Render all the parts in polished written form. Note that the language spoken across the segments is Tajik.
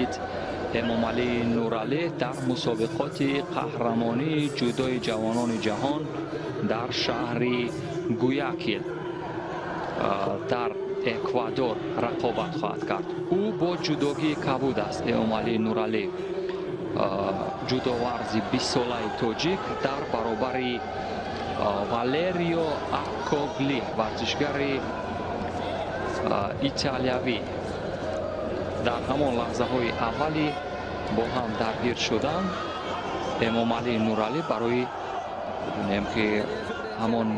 расид. Эмомалӣ Нуралӣ дар мусобиқоти қаҳрамонии ҷудои ҷавонони ҷаҳон дар шаҳри Гуякил дар Эквадор рақобат хоҳад кард. Ӯ бо ҷудогии кабуд аст. Эмомалӣ Нуралӣ, ҷудоварзи 20-солаи тоҷик, дар баробари Валерио Акогли, варзишгари италиявӣ. Дар ҳамон лаҳзаҳои аввали бо ҳам даргир шудан Эмомалӣ Нуралӣ барои бинем, ки ҳамон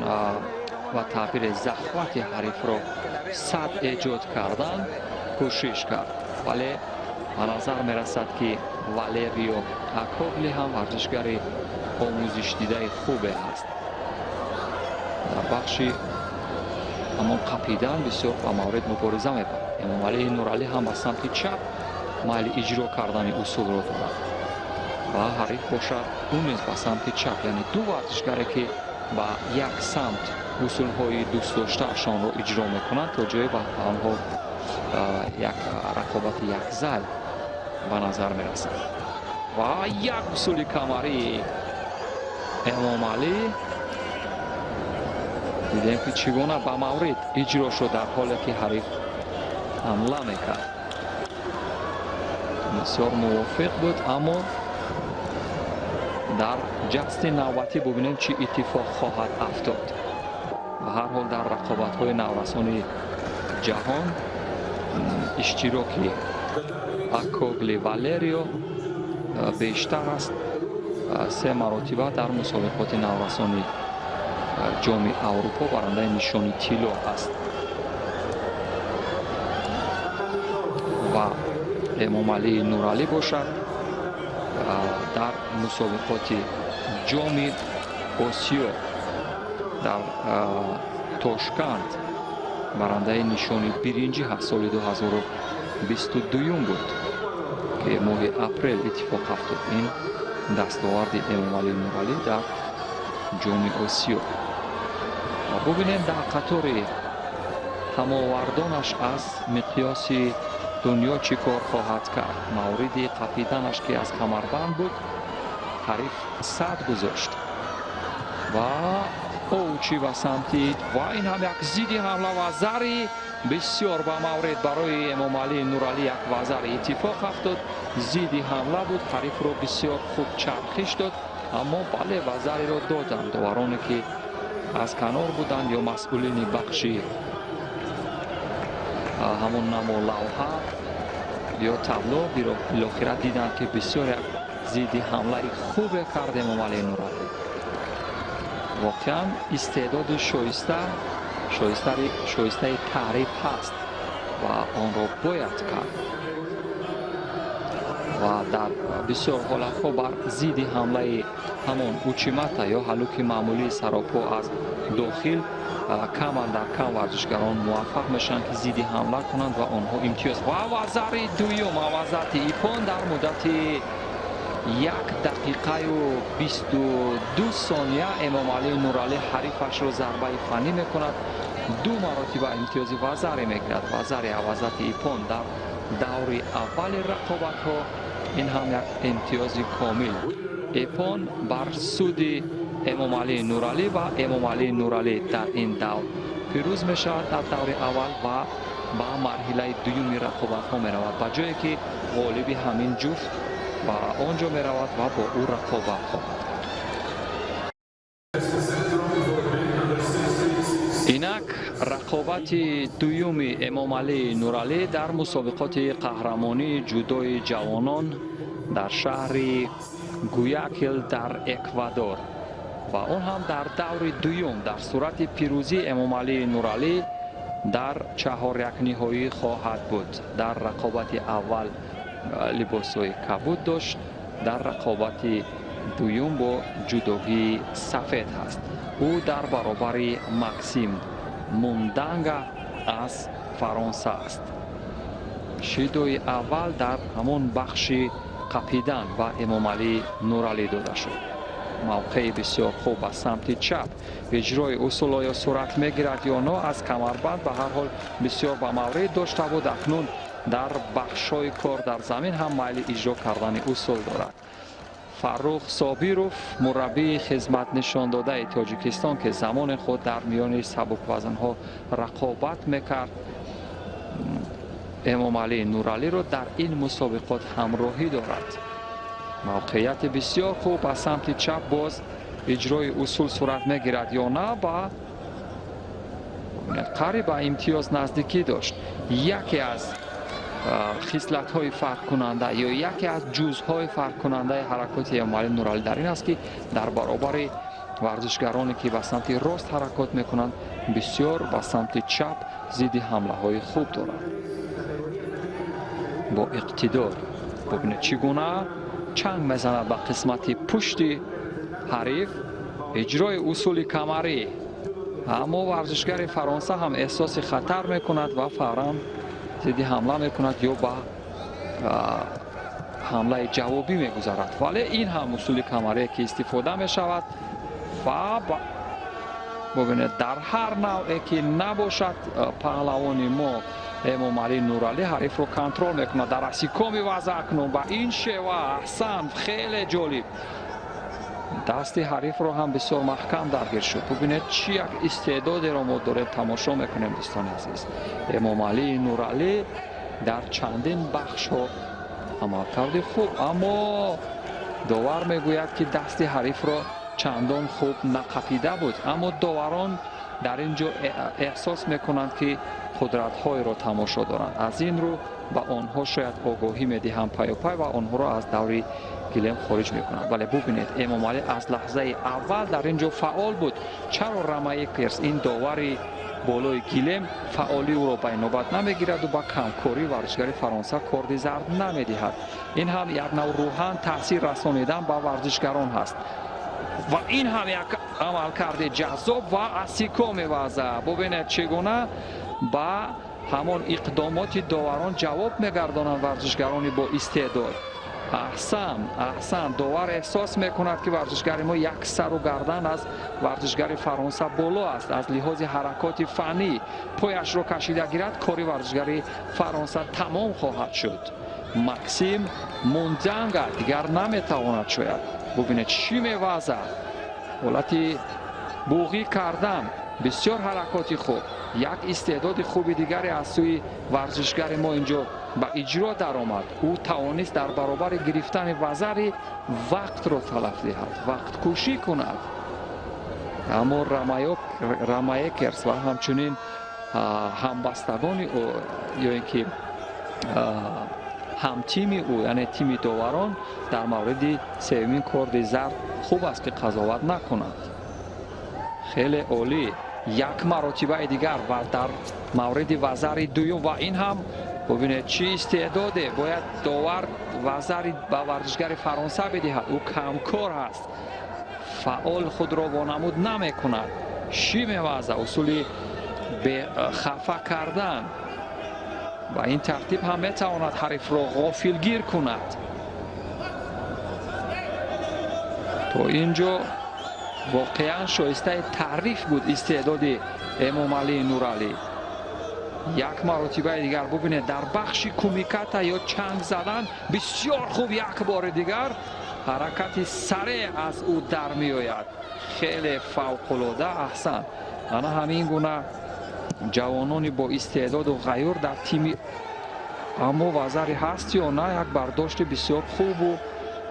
ва таъбири захвати ҳарифро сад эҷод кардан кӯшиш кард, вале ба назар мерасад, ки Валерио Акогли ҳам варзишгари омӯзишдидаи хубе ҳаст. Дар бахши ҳамон қапидан бисёр ба маврид мубориза мебарад. Эмомалӣ Нуралӣ ҳам ба самти чап майли иҷро кардани усулро дорад ва ҳариф бошад, ӯ низ ба самти чап, яъне ду варзишгаре, ки ба як самт усулҳои дӯстдоштаашонро иҷро мекунанд, то ҷое ба онҳо як рақобати якзайл ба назар мерасад. Ва як усули камарӣ Эмомалӣ дидем, ки чӣ гуна ба маврид иҷро шуд, дар ҳоле ки ҳариф ҳамла мекард. Бисёр мувофиқ буд, аммо дар ҷасти навбатӣ бубинем, чӣ иттифоқ хоҳад афтод. Ба ҳар ҳол, дар рақобатҳои наврасони ҷаҳон иштироки Акогли Валерио бештар аст. Се маротиба дар мусобиқоти наврасони Ҷоми Аврупо барандаи нишони тилло аст ва Эмомалии Нуралӣ бошад, дар мусобиқоти Ҷоми Осиё дар Тошканд барандаи нишони биринҷӣ ҳаст. Соли 2022 буд, ки моҳи апрел иттифоқ афтод ин дастоварди Эмомалӣ Нуралӣ дар Ҷоми Осиё. Ва бубинем, дар қатори ҳамовардонаш аз миқёси дунё чӣ кор хоҳад кард. Мавриди қапиданаш, ки аз камарбанд буд, ҳариф сад гузошт ва оучи ба самти, ва ин ҳам як зидди ҳамла. Вазари бисёр ба маврид барои Эмомалӣ Нуралӣ. Як вазари иттифоқ афтод, зидди ҳамла буд, ҳарифро бисёр хуб чархиш дод, аммо бале, вазариро доданд довароне, ки аз канор буданд ё масъулини бахши ҳамон намолавҳа ё табло. Билохира диданд, ки бисёр як зидди ҳамлаи хубе кард Эмомалӣ Нуралӣ. Воқеан, истеъдоди шоиста, шоистаи таъриф ҳаст ва онро бояд кард. Ва дар бисёр ҳолатҳо бар зидди ҳамлаи ҳамон учимата ё ҳалуки маъмулии саропо аз дохил кам андар кам варзишгарон муваффақ мешаванд, ки зидди ҳамла кунанд ва онҳо имтиёз. Ва вазари дуюм, авазати ипон, дар муддати 1 дақиқаю 22 сония Эмомалӣ Нуралӣ ҳарифашро зарбаи фаннӣ мекунад, ду маротиба имтиёзи вазаре мегирад. Вазари авазати ипон дар даври аввали рақобатҳо, ин ҳам як имтиёзи комил, ипон бар суди Эмомалӣ Нуралӣ. Ва Эмомалӣ Нуралӣ дар ин давр пирӯз мешавад дар даври аввал ва ба марҳилаи дуюми рақобатҳо меравад, ба ҷое ки ғолиби ҳамин ҷуфт ба он ҷо меравад ва бо ӯ рақобат хоҳад кард. Инак рақобати дуюми Эмомалӣ Нуралӣ дар мусобиқоти қаҳрамонии ҷудои ҷавонон дар шаҳри Гуякил дар Эквадор ва он ҳам дар даври дуюм. Дар сурати пирӯзӣ Эмомалӣ Нуралӣ дар чаҳорякниҳоӣ хоҳад буд. Дар рақобати аввал либосҳои кабуд дошт, дар рақобати дуюм бо ҷудогии сафед ҳаст. Ӯ дар баробари Максим Мунданга аз Фаронса аст. Шидои аввал дар ҳамон бахши қапидан ба Эмомалӣ Нуралӣ дода шуд. Мавқеи бисёр хуб, аз самти чап иҷрои усул оё сурат мегирад ё но? Аз камарбанд ба ҳар ҳол бисёр ба маврид дошта буд. Акнун Дар бахшҳои кор дар замин ҳам майли иҷро кардани усул дорад. Фаррух Собиров, мураббии хизматнишондодаи Тоҷикистон, ки замони худ дар миёни сабуквазнҳо рақобат мекард, Эмомалӣ Нуралиро дар ин мусобиқот ҳамроҳӣ дорад. Мавқеияти бисёр хуб аз самти чап боз иҷрои усул сурат мегирад ё на, ба қариб ба имтиёз наздикӣ дошт. Яке аз хислатҳои фарқкунанда ё яке аз ҷузъҳои фарқкунандаи ҳаракоти Эмомалӣ Нуралӣ дар ин аст, ки дар баробари варзишгароне ки ба самти рост ҳаракот мекунанд, бисёр ба самти чап зидди ҳамлаҳои хуб дорад. Бо иқтидор бубинед чӣ гуна чанг мезанад ба қисмати пушти ҳариф. Иҷрои усули камарӣ, аммо варзишгари Фаронса ҳам эҳсоси хатар мекунад ва фавран зидди ҳамла мекунад ё ба ҳамлаи ҷавобӣ мегузарад. Вале ин ҳам усули камарие ки истифода мешавад ва бубинед, дар ҳар навъе ки набошад, паҳлавони мо Эмомалӣ Нуралӣ ҳарифро контрол мекунад. Дар асикоми вазъ акнун ба ин шева, аҳсан, хеле ҷолиб, дасти ҳарифро ҳам бисёр маҳкам даргир шуд. Бубинед, чӣ як истеъдодеро мо дорем, тамошо мекунем, дӯстони азиз. Эмомалӣ Нуралӣ дар чандин бахшҳо амалкарди хуб, аммо довар мегӯяд, ки дасти ҳарифро чандон хуб нақапида буд. Аммо доварон дар ин ҷо эҳсос мекунанд, ки қудратҳоеро тамошо доранд. Аз ин рӯ ба онҳо шояд огоҳӣ медиҳанд пайопай ва онҳоро аз даври гилем хориҷ мекунанд. Вале бубинед, Эмомалӣ аз лаҳзаи аввал дар ин ҷо фаъол буд. Чаро Рамаекерс, ин довари болои гилем, фаъолии ӯро ба инобат намегираду ба камкории варзишгари Фаронса корди зард намедиҳад? Ин ҳам як нав рӯҳан таъсир расонидан ба варзишгарон ҳаст. Ва ин ҳам як амалкарди ҷаззоб ва асико меваза. Бубинед, чӣ гуна ба ҳамон иқдомоти доварон ҷавоб мегардонанд варзишгарони бо истеъдод. Аҳсан, аҳсан, довар эҳсос мекунад, ки варзишгари мо як сару гардан аз варзишгари Фаронса боло аст. Аз лиҳози ҳаракоти фаннӣ пояшро кашида гирад, кори варзишгари Фаронса тамом хоҳад шуд. Максим Мунданга дигар наметавонад шояд. Бубинед, чӣ мевазад. Ҳолати буғӣ кардан, бисёр ҳаракоти хуб. Як истеъдоди хуби дигаре аз сӯи варзишгари мо инҷо ба иҷро даромад. Ӯ тавонист дар баробари гирифтани вазари вақтро талаф диҳад, вақткушӣ кунад. Аммо Рамаекерс ва ҳамчунин ҳамбастагони ӯ ё ин ки ҳамтими ӯ, яъне тими доварон, дар мавриди сеюмин корди зард хуб аст, ки қазоват накунанд. Хеле олӣ. Як маротибаи дигар ва дар мавриди вазари дуюм, ва ин ҳам бубинед, чӣ истеъдоде бояд довар вазари ба варзишгари Фаронса бидиҳад. Ӯ камкор ҳаст, фаъол худро вонамуд намекунад. Шӣ меваза, усули хафа кардан. Ба ин тартиб ҳам метавонад ҳарифро ғофилгир кунад. То ин ҷо воқеан шоистаи таъриф буд истеъдоди Эмомалӣ Нуралӣ. Як маротибаи дигар бубинед, дар бахши кумиката ё чанг задан бисёр хуб, як бори дигар ҳаракати сареъ аз ӯ дар меояд. Хеле фавқулода, аҳсан. Ана ҳамин гуна ҷавонони бо истеъдоду ғайюр дар тими, аммо вазари ҳаст ё на, як бардошти бисёр хубу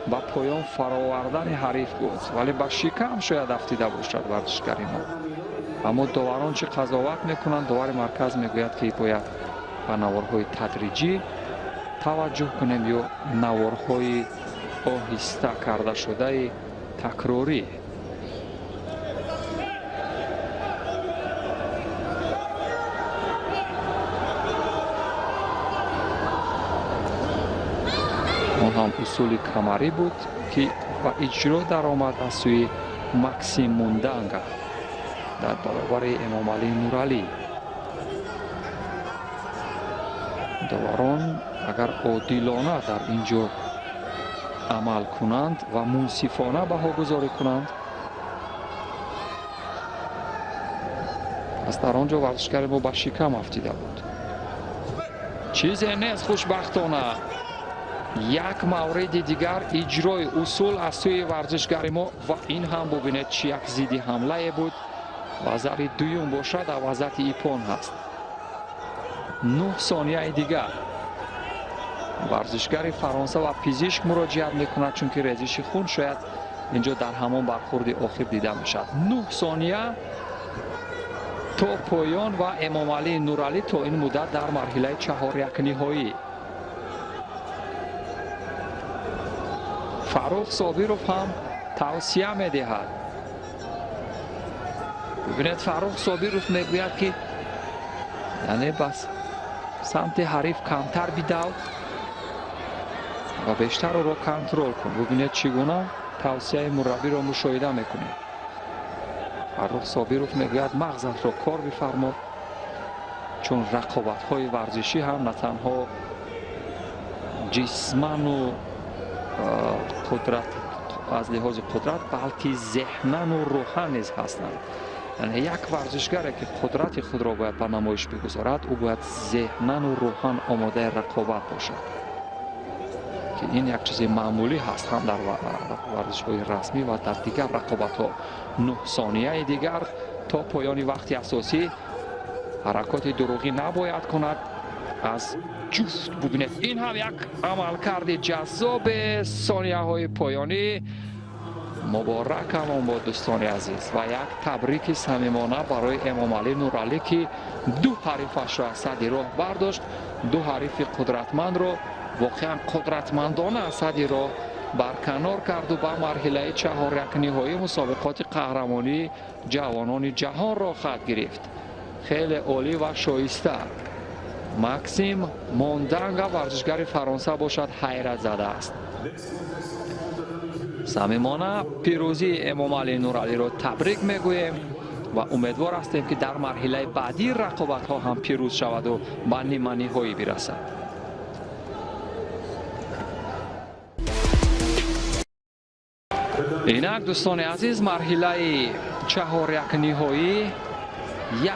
ба поён фаровардани ҳариф буд, вале ба шикам шояд афтида бошад варзишгари мо. Аммо доварон чӣ қазоват мекунанд? Довари марказ мегӯяд, ки бояд ба наворҳои тадриҷӣ таваҷҷӯҳ кунем ё наворҳои оҳиста кардашудаи такрорӣ. Он ҳам усули камарӣ буд, ки ба иҷро даромад аз сӯи Максим Мунданга дар баробари Эмомалӣ Нуралӣ. Доварон агар одилона дар ин ҷо амал кунанд ва мунсифона баҳогузорӣ кунанд, пас дар он ҷо варзишгари мо ба шикам афтида буд. Чизе нест, хушбахтона. Як мавриди дигар иҷрои усул аз сӯи варзишгари мо ва ин ҳам бубинед, чӣ як зидди ҳамлае буд. Вазари дуюм бошад, авазати ипон ҳаст. 9 сонияи дигар. Варзишгари Фаронса ва пизишк муроҷиат мекунад, чунки резиши хун шояд инҷо дар ҳамон бархурди охир дида мешавад. 9 сония то поён ва Эмомалӣ Нуралӣ то ин муддат дар марҳилаи чаҳорякниҳоӣ. Фаррух Собиров ҳам тавсия медиҳад. Бибинед, Фаррух Собиров мегӯяд, ки яъне бас самти ҳариф камтар бидав ва бештар ӯро контрол кун. Бубинед, чӣ гуна тавсияи мураббиро мушоҳида мекунед. Фаррух Собиров мегӯяд, мағзатро кор бифармо, чун рақобатҳои варзишӣ ҳам на танҳо ҷисману қудрат аз лиҳози қудрат, балки зеҳнану рӯҳан низ ҳастанд. Яъне як варзишгаре ки қудрати худро бояд ба намоиш бигузорад, ӯ бояд зеҳнану рӯҳан омодаи рақобат бошад, ки ин як чизи маъмулӣ ҳаст ҳам дар варзишҳои расмӣ ва дар дигар рақобатҳо. 9 сонияи дигар то поёни вақти асосӣ. Ҳаракоти дурӯғӣ набояд кунад. Аз ҷуфт бубинед, ин ҳам як амалкарди ҷаззоби сонияҳои поёнӣ. Муборакамон бод, дӯстони азиз, ва як табрики самимона барои Эмомалӣ Нуралӣ, ки ду ҳарифашро аз садди роҳ бардошт, ду ҳарифи қудратмандро воқеан қудратмандона аз садди роҳ барканор карду ба марҳилаи чаҳорякниҳоии мусобиқоти қаҳрамонии ҷавонони ҷаҳонро хат гирифт. Хеле олӣ ва шоиста. Максим Монданга, варзишгари Фаронса бошад, ҳайрат задааст. Самимона пирӯзии Эмомалӣ Нуралиро табрик мегӯем ва умедвор ҳастем, ки дар марҳилаи баъдии рақобатҳо ҳам пирӯз шаваду ба ниманиҳоӣ бирасад. Инак, дӯстони азиз, марҳилаи чаҳорякниҳоӣ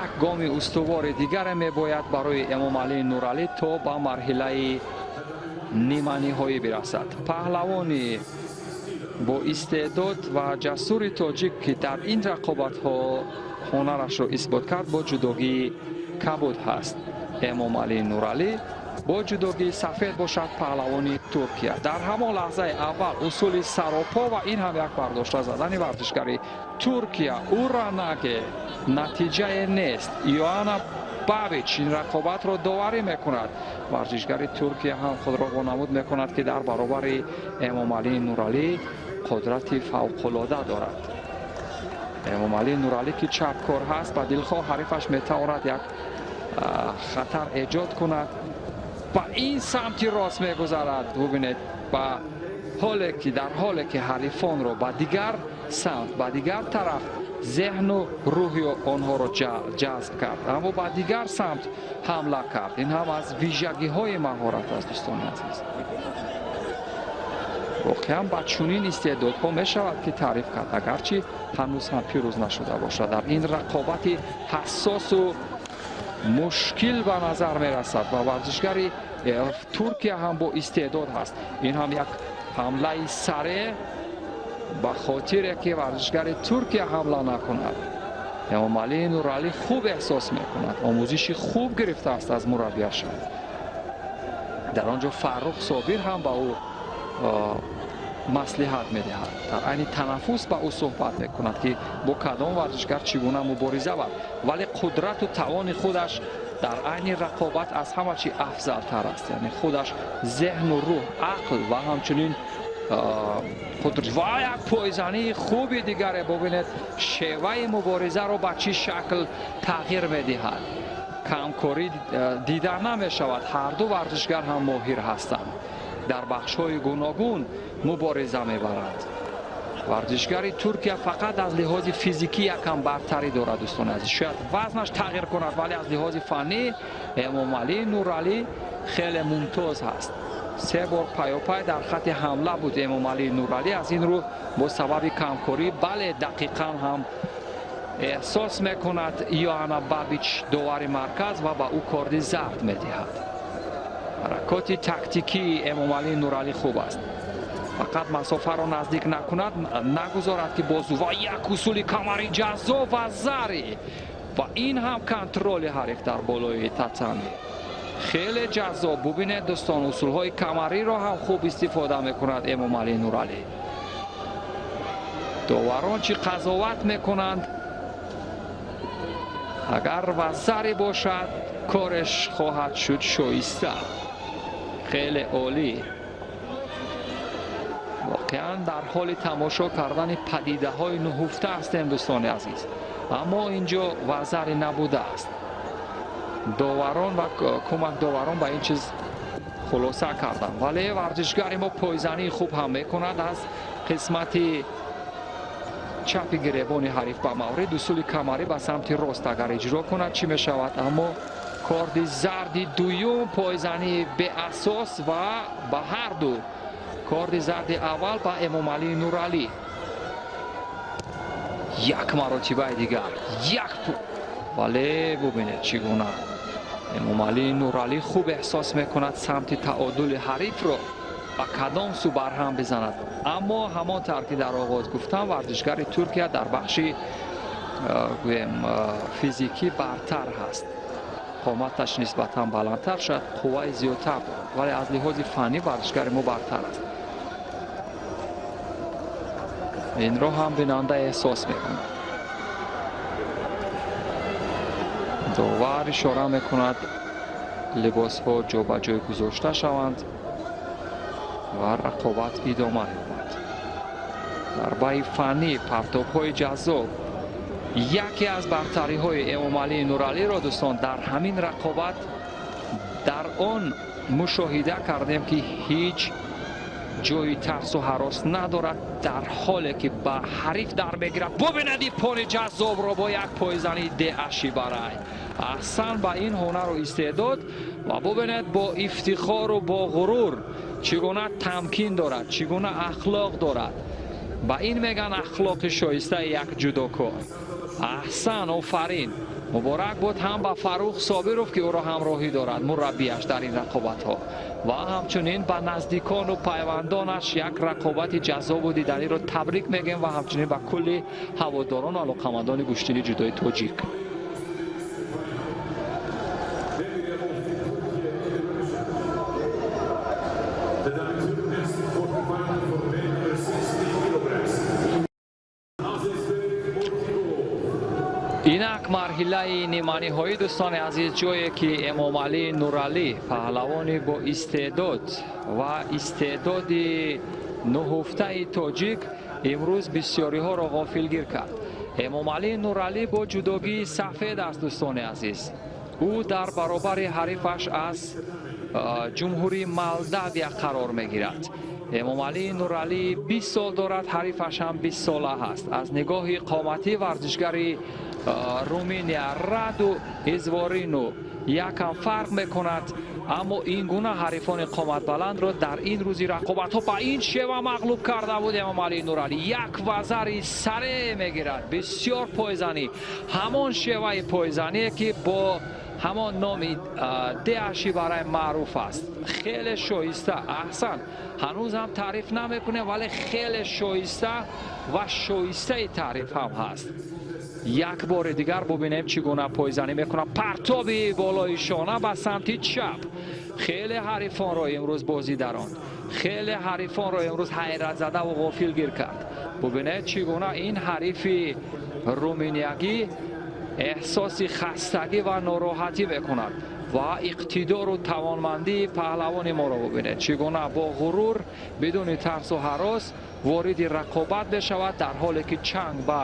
як гоми устувори дигаре мебояд барои Эмомалӣ Нуралӣ то ба марҳилаи ниманиҳоӣ бирасад. Паҳлавони бо истеъдод ва ҷасури тоҷик, ки дар ин рақобатҳо ҳунарашро исбот кард, бо ҷудогии кабуд ҳаст. Эмомалӣ Нуралӣ бо ҷудогии сафед бошад паҳлавони Туркия. Дар ҳамон лаҳзаи аввал усули саропо ва ин ҳам як бардошта задани варзишгари Туркия Уранаге. Натиҷае нест. Иоанна Бабич ин рақобатро доварӣ мекунад. Варзишгари Туркия ҳам худро вонамуд мекунад, ки дар баробари Эмомалӣ Нуралӣ қудрати фавқулода дорад. Эмомалӣ Нуралӣ, ки чапкор ҳаст, ба дилхоҳ ҳарифаш метавонад як хатар эҷод кунад. Ба ин самти рост мегузарад. Бубинед, ба ҳоле ки дар ҳоле ки ҳарифонро ба дигар самт, ба дигар тараф зеҳну рӯҳи онҳоро ҷазб кард, аммо ба дигар самт ҳамла кард. Ин ҳам аз вижагиҳои маҳорат аст, дӯстони азиз. Воқеан ба чунин истеъдодҳо мешавад ки таъриф кард, агарчи ҳанӯз ҳам пирӯз нашуда бошад. Дар ин рақобати ҳассосу мушкил ба назар мерасад ва варзишгари Туркия ҳам бо истеъдод ҳаст. Ин ҳам як ҳамлаи саре ба хотире ки варзишгари Туркия ҳамла накунад. Эмомалӣ Нуралӣ хуб эҳсос мекунад, омӯзиши хуб гирифтааст аз мураббияшон. Дар он ҷо Фаррух Собир ҳам ба ӯ маслиҳат медиҳад. Дар айни танаффус ба ӯ суҳбат мекунад, ки бо кадом варзишгар чӣ гуна мубориза бард, вале қудрату тавони худаш дар айни рақобат аз ҳама чи афзалтар аст. Яъне худаш зеҳну рӯҳ, ақл ва ҳамчунин ва як пойзании хуби дигаре. Бубинед, шеваи муборизаро ба чӣ шакл тағйир медиҳад. Камкорӣ дида намешавад. Ҳарду варзишгар ҳам моҳир ҳастанд, дар бахшҳои гуногун мубориза мебаранд. Варзишгари Туркия фақат аз лиҳози физикӣ якам бартарӣ дорад, дӯстони азиз. Шояд вазнаш тағйир кунад, вале аз лиҳози фаннӣ Эмомалӣ Нуралӣ хеле мумтоз ҳаст. 3 бор пайопай дар хати ҳамла буд Эмомалӣ Нуралӣ. Аз ин рӯ бо сабаби камкорӣ, бале, дақиқан ҳам эҳсос мекунад Иоанна Бабич, довари марказ, ва ба ӯ корди зард медиҳад. Ҳаракоти тактикии Эмомалӣ Нуралӣ хуб аст. Фақат масофаро наздик накунад, нагузорад ки бозу ва як усули камари ҷаззоб ва зари ва ин ҳам контроли ҳариф дар болои татами. Хеле ҷаззоб. Бубинед дӯстон, усулҳои камариро ҳам хуб истифода мекунад Эмомалӣ Нуралӣ. Доварон чӣ қазоват мекунанд? Агар вазаре бошад, кореш хоҳад шуд шоиста. Хеле олӣ. Воқеан дар ҳоли тамошо кардани падидаҳои нуҳуфта ҳастем дӯстони азиз. Аммо инҷо вазаре набудааст. Доварон ва кӯмакдоварон ба ин чиз хулоса карданд. Вале варзишгари мо пойзании хуб ҳам мекунад аз қисмати чапи гиребони ҳариф ба маврид. Усули камарӣ ба самти рост агар иҷро кунад чӣ мешавад? Аммо корди зарди дуюм пойзании беасос ва ба ҳар ду корди зарди аввал ба Эмомалӣ Нуралӣ. Як маротибаи дигар як, вале бубинед чӣ гуна Эмомалӣ Нуралӣ хуб эҳсос мекунад самти таодули ҳарифро ба кадом сӯ барҳам бизанад. Аммо ҳамон тавр ки дар оғоз гуфтам, варзишгари Туркия дар бахши гӯем физикӣ бартар ҳаст. Қоматаш нисбатан баландтар, шояд қувваи зиёдтар дорад, вале аз лиҳози фаннӣ варзишгари мо бартар аст. Инро ҳам бинанда эҳсос мекунад. Довар ишора мекунад либосҳо ҷобаҷой гузошта шаванд ва рақобат идома ёбад. Зарбаи фаннӣ, партобҳои ҷаззоб. Яке аз бартариҳои Эмомалӣ Нуралиро дӯстон дар ҳамин рақобат дар он мушоҳида кардем, ки ҳеҷ ҷои тарсу ҳарос надорад, дар ҳоле ки ба ҳариф дар мегирад. Бубинед ипони ҷаззобро бо як пойзани деаши барай. Аҳсан ба ин ҳунару истеъдод ва бубинед бо ифтихору бо ғурур чӣ гуна тамкин дорад, чӣ гуна ахлоқ дорад. Ба ин меган ахлоқи шоистаи як ҷудокор. Аҳсан, офарин. Муборак буд ҳам ба Фаррух Собиров, ки ӯро ҳамроҳӣ дорад, мураббиаш дар ин рақобатҳо, ва ҳамчунин ба наздикону пайвандонаш як рақобати ҷаззобу диданиро табрик мегӯем ва ҳамчунин ба кулли ҳаводорону алоқамандони гӯштини ҷудои тоҷик. Инак марҳилаи ниманиҳоӣ дӯстони азиз, ҷое ки Эмомалӣ Нуралӣ паҳлавони бо истеъдод ва истеъдоди нуҳуфтаи тоҷик имрӯз бисёриҳоро ғофилгир кард. Эмомалӣ Нуралӣ бо ҷудогии сафед аст дӯстони азиз. Ӯ дар баробари ҳарифаш аз ҷумҳурии Молдавия қарор мегирад. Эмомалӣ Нуралӣ 20 сол дорад, ҳарифаш ҳам 20 сола ҳаст. Аз нигоҳи қоматӣ варзишгари Руминия Раду Изворину якам фарқ мекунад, аммо ин гуна ҳарифони қоматбаландро дар ин рӯзи рақобатҳо ба ин шева мағлуб карда буд Эмомалӣ Нуралӣ. Як вазари саре мегирад, бисёр пойзанӣ, ҳамон шеваи пойзание ки бо ҳамон номи деаши барай маъруф аст. Хеле шоиста, аҳсан. Ҳанӯз ҳам таъриф намекунем, вале хеле шоиста ва шоистаи таъриф ҳам ҳаст. Як бори дигар бубинем чӣ гуна пойзанӣ мекунад. Партоби болои шона ба самти чап. Хеле ҳарифонро имрӯз бозӣ даронд, хеле ҳарифонро имрӯз ҳайратзадаву ғофилгир кард. Бубинед чӣ гуна ин ҳарифи руминиягӣ эҳсоси хастагӣ ва нороҳатӣ мекунад ва иқтидору тавонмандии паҳлавони моро бубинед чӣ гуна бо ғурур бидуни тарсу ҳарос вориди рақобат мешавад, дар ҳоле ки чанг ба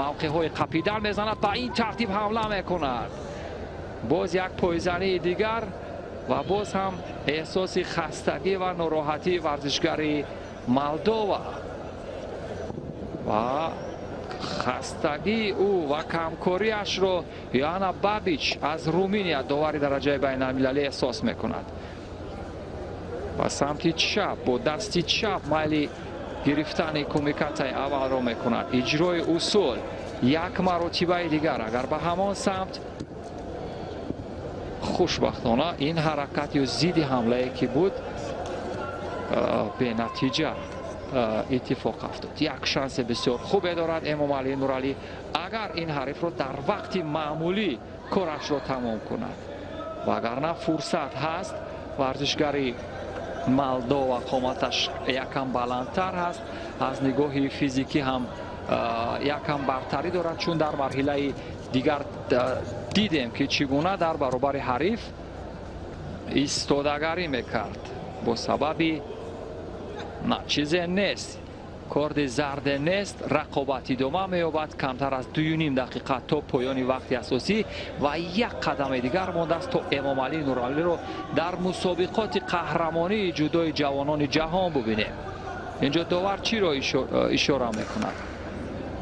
мавқеъҳои қапидан мезанад, ба ин тартиб ҳамла мекунад. Боз як пойзании дигар ва боз ҳам эҳсоси хастагӣ ва нороҳатии варзишгари Молдова ва хастагии ӯ ва камкориашро Йоанна Бабич аз Руминия, довари дараҷаи байналмилалӣ, эҳсос мекунад. Ба самти чап бо дасти чап майли гирифтани кумикатаи аввалро мекунад. Иҷрои усул як маротибаи дигар агар ба ҳамон самт Хушбахтона, ин ҳаракат ё зидди ҳамлае ки буд, бенатиҷа иттифоқ афтод. Як шанси бисёр хубе дорад Эмомалӣ Нуралӣ, агар ин ҳарифро дар вақти маъмулӣ корашро тамом кунад, вагарна фурсат ҳаст. Варзишгари Молдова қоматаш якам баландтар ҳаст, аз нигоҳи физикӣ ҳам якам бартарӣ дорад, чун дар марҳилаи дигар дидем, ки чӣ гуна дар баробари ҳариф истодагарӣ мекард. Бо сабаби на чизе нест, корди зарде нест, рақобат идома меёбад. Камтар аз 2,5 дақиқа то поёни вақти асосӣ ва як қадами дигар мондааст, то Эмомалӣ Нуралиро дар мусобиқоти қаҳрамонии ҷудои ҷавонони ҷаҳон бубинем. Инҷо довар чиро ишора мекунад?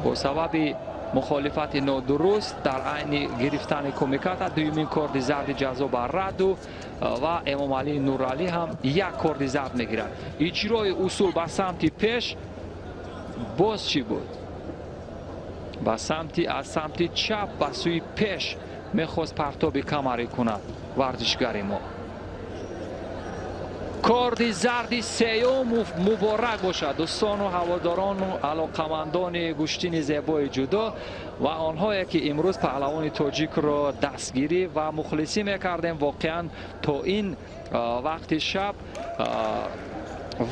Бо сабаби мухолифати нодуруст дар айни гирифтани кумиката дуюмин корди зарди ҷазо ба радду ва Эмомалӣ Нуралӣ ҳам як корди зард мегирад. Иҷрои усул ба самти пеш боз чӣ буд? Ба самти, аз самти чап ба сӯи пеш мехост партоби камарӣ кунад варзишгари мо. Корди зарди сеюм. Муборак бошад, дӯстону ҳаводорону алоқамандони гӯштини зебои ҷудо ва онҳое, ки имрӯз паҳлавони тоҷикро дастгирӣ ва мухлисӣ мекардем. Воқеан, то ин вақти шаб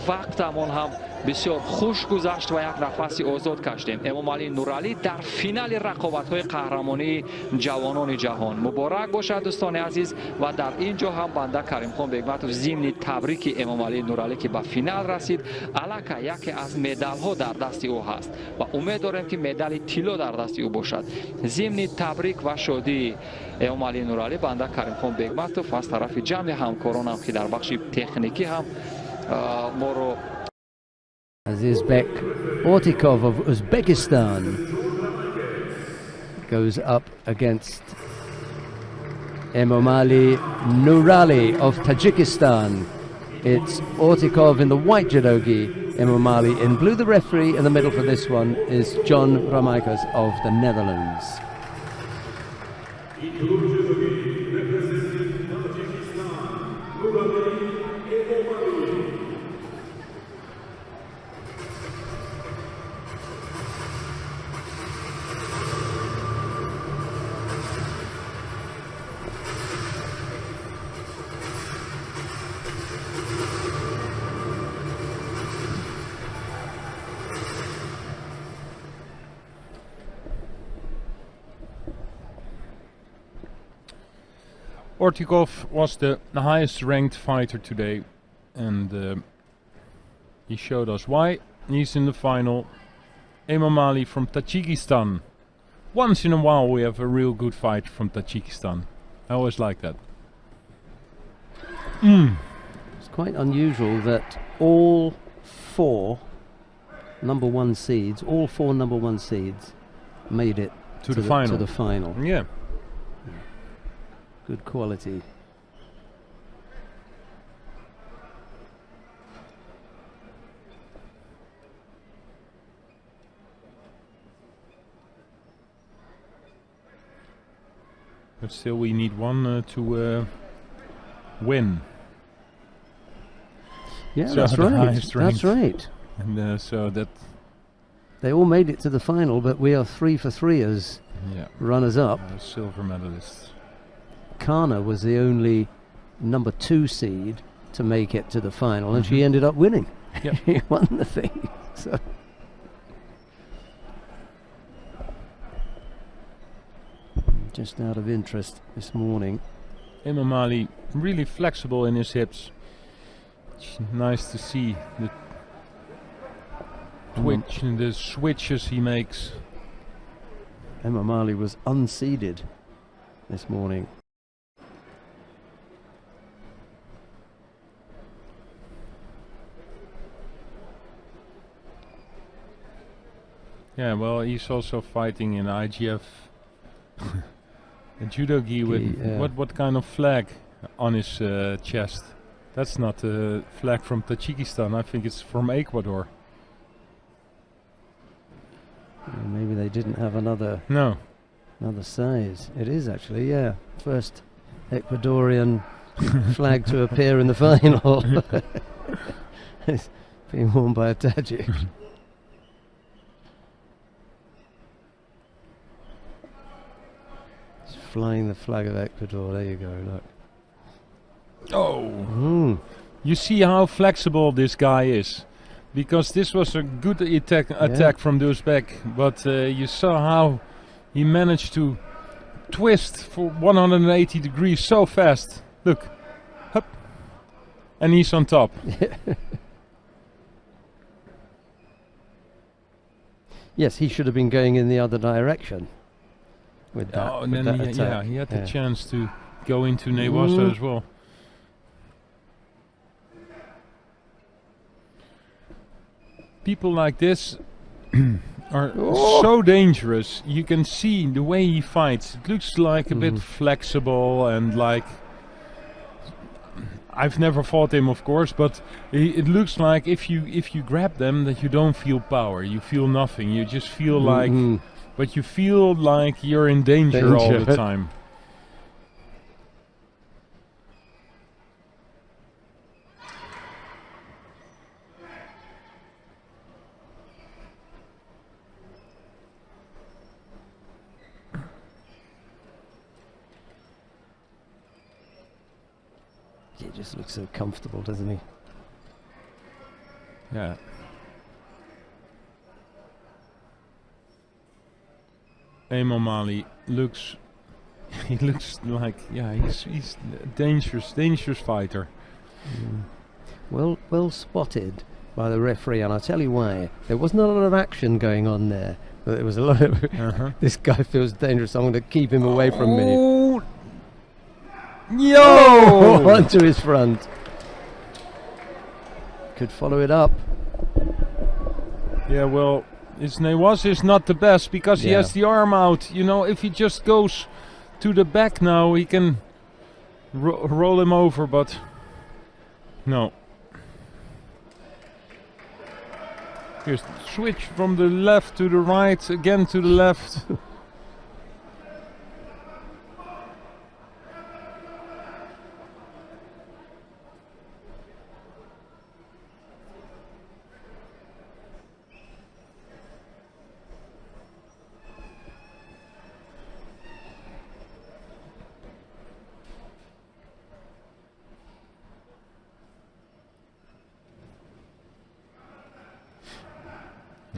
вақтамон ҳам бисёр хуш гузашт ва як нафаси озод кашидем. Эмомалӣ Нуралӣ дар финали рақобатҳои қаҳрамонии ҷавонони ҷаҳон. Муборак бошад, дӯстони азиз. Ва дар ин ҷо ҳам банда Каримхон Бегматов зимни табрики Эмомалӣ Нуралӣ, ки ба финал расид, аллакай яке аз медалҳо дар дасти ӯ ҳаст ва умед дорем, ки медали тилло дар дасти ӯ бошад. Зимни табрик ва шодии Эмомалӣ Нуралӣ банда Каримхон Бегматов аз тарафи ҷамъи ҳамкоронам, ки дар бахши техникӣ ҳам моро Azizbek Ortikov of Uzbekistan goes up against Emomali Nurali of Tajikistan. It's Ortikov in the white judogi, Emomali in blue. The referee in the middle for this one is John Ramaekers of the Netherlands. In blue judogi, representing Tajikistan, Nurali Emomali. Ortikov was the highest ranked fighter today, and he showed us why. He's in the final. Emomali from Tajikistan. Once in a while we have a real good fighter from Tajikistan. I always like that. It's quite unusual that all four number one seeds, all four number one seeds made it to the final. To the final. Good quality. But still we need one to win. Yeah, So that's the right. highest That's ranked. right. And so that They all made it to the final, but we are 3 for 3 as runners up. Silver medalists. Kana was the only number two seed to make it to the final, and she ended up winning. She won the thing. So just out of interest this morning, Emomali really flexible in his hips. It's nice to see the twitch and the switches he makes. Emomali was unseeded this morning. Yeah, well, he's also fighting in IGF a judo gi with what kind of flag on his chest? That's not a flag from Tajikistan. I think it's from Ecuador. Maybe they didn't have another No. another size. It is actually, yeah. First Ecuadorian flag to appear in the final. It's being worn by a Tajik. It's flying the flag of Ecuador. There you go, look. Oh. Mm. You see how flexible this guy is. Because this was a good attack from Dostbek, but you saw how he managed to twist for 180 degrees so fast. Look, hup, and he's on top. Yes, he should have been going in the other direction with that. Oh, and then he, yeah, he had the chance to go into Newaza as well. People like this are so dangerous. You can see the way he fights. It looks like a bit flexible and like... I've never fought him, of course, but it looks like if you grab them, that you don't feel power. You feel nothing. You just feel like... But you feel like you're in danger all the time. He just looks so comfortable, doesn't he? Yeah. Emomali looks... He looks like... Yeah, he's a dangerous, dangerous fighter. Mm. Well spotted by the referee, and I'll tell you why. There wasn't a lot of action going on there, but there was a lot of... This guy feels dangerous, I'm going to keep him away from me. Yo! Onto his front. Could follow it up. Yeah, well, his Newaza is not the best because he has the arm out. You know, if he just goes to the back now, he can roll him over, but no. Here's the switch from the left to the right, again to the left.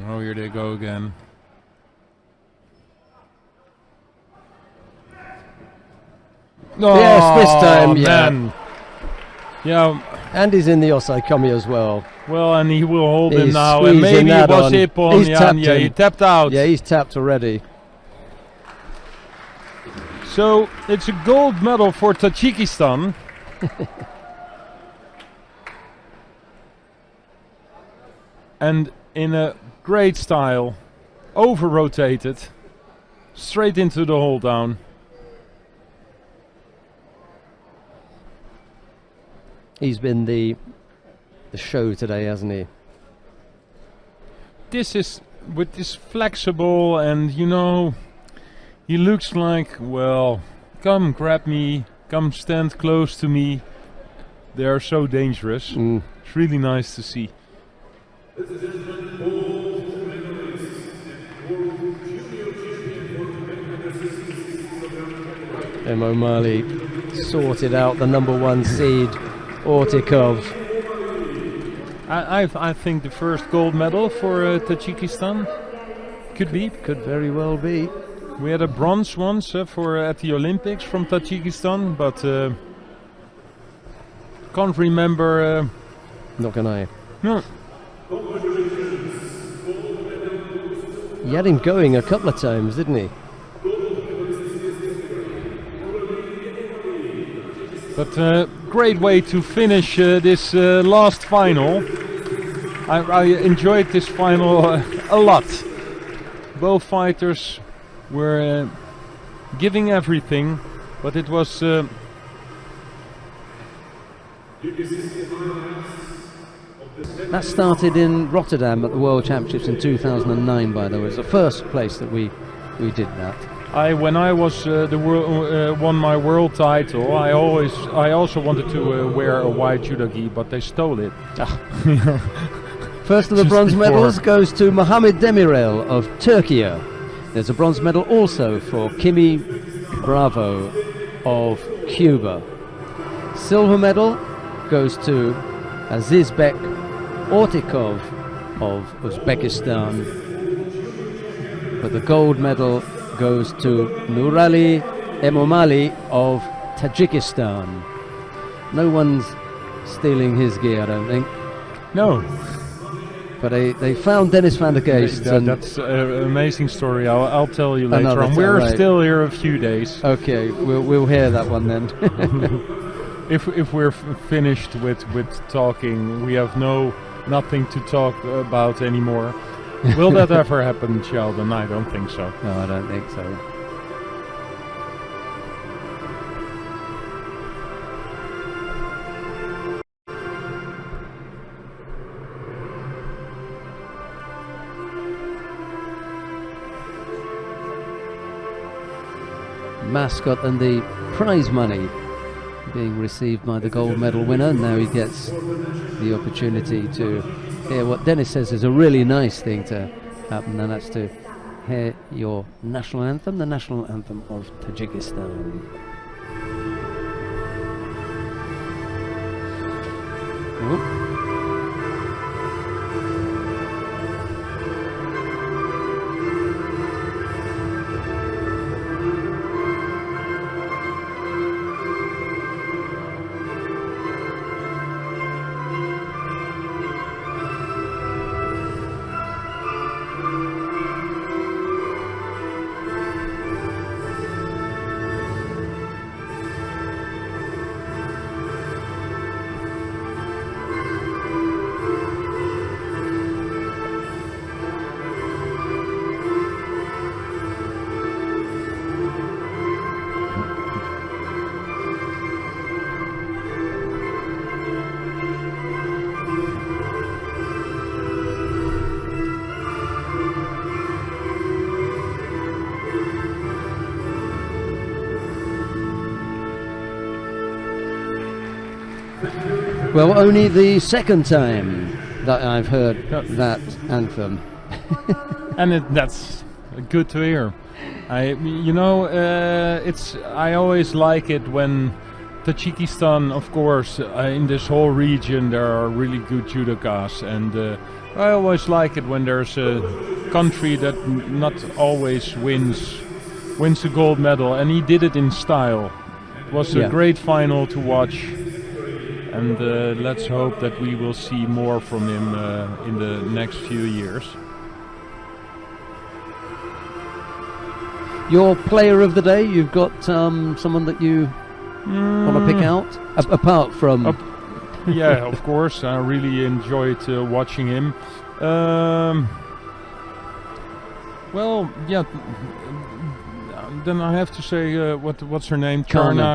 Oh, here they go again. Oh, yes, this time, man. Yeah. And he's in the Osaekomi as well. Well, and he will hold him now. And maybe it was Ippon. Yeah, he tapped out. Yeah, he's tapped already. So it's a gold medal for Tajikistan. And in a great style, over-rotated, straight into the hold down. He's been the show today, hasn't he? This is, with this flexible, and you know, he looks like, well, come grab me, come stand close to me. They are so dangerous. Mm. It's really nice to see. Ladies and gentlemen, gold medalist and world junior champion for the men under 66 kilogram category. Emomali sorted out the #1 seed, Ortikov. I think the first gold medal for Tajikistan could be. Could very well be. We had a bronze once for at the Olympics from Tajikistan, but can't remember. Not gonna. No. He had him going a couple of times, didn't he? But great way to finish this last final. I enjoyed this final a lot. Both fighters were giving everything, but it was... That started in Rotterdam at the World Championships in 2009, by the way. It was the first place that we did that. I when I was the won my world title, I also wanted to wear a white judogi, but they stole it. First of the Just bronze before. Medals goes to Mohamed Demirel of Turkey. There's a bronze medal also for Kimi Bravo of Cuba. Silver medal goes to Azizbek Ortikov of Uzbekistan. But the gold medal goes to Nurali Emomali of Tajikistan. No one's stealing his gear, I don't think. No. But they found Dennis van der Geest. And That's an amazing story. I'll tell you later Another on. time, We're right. still here a few days. Okay, we'll hear that one then. If we're finished with talking, we have nothing to talk about anymore. Will that ever happen, Sheldon? I don't think so. No, I don't think so. Mascot and the prize money being received by the gold medal winner. Now he gets the opportunity to hear what Dennis says is a really nice thing to happen, and that's to hear your national anthem, the national anthem of Tajikistan. Whoop. Well, only the second time that I've heard that anthem. And that's good to hear. I always like it when Tajikistan, of course, in this whole region there are really good judokas, and I always like it when there's a country that not always wins a gold medal, and he did it in style. It was a great final to watch. And let's hope that we will see more from him in the next few years. Your player of the day, you've got someone that you want to pick out? Apart from... Yeah, of course. I really enjoyed watching him. Well, yeah. Then I have to say, what's her name? Karna. Charna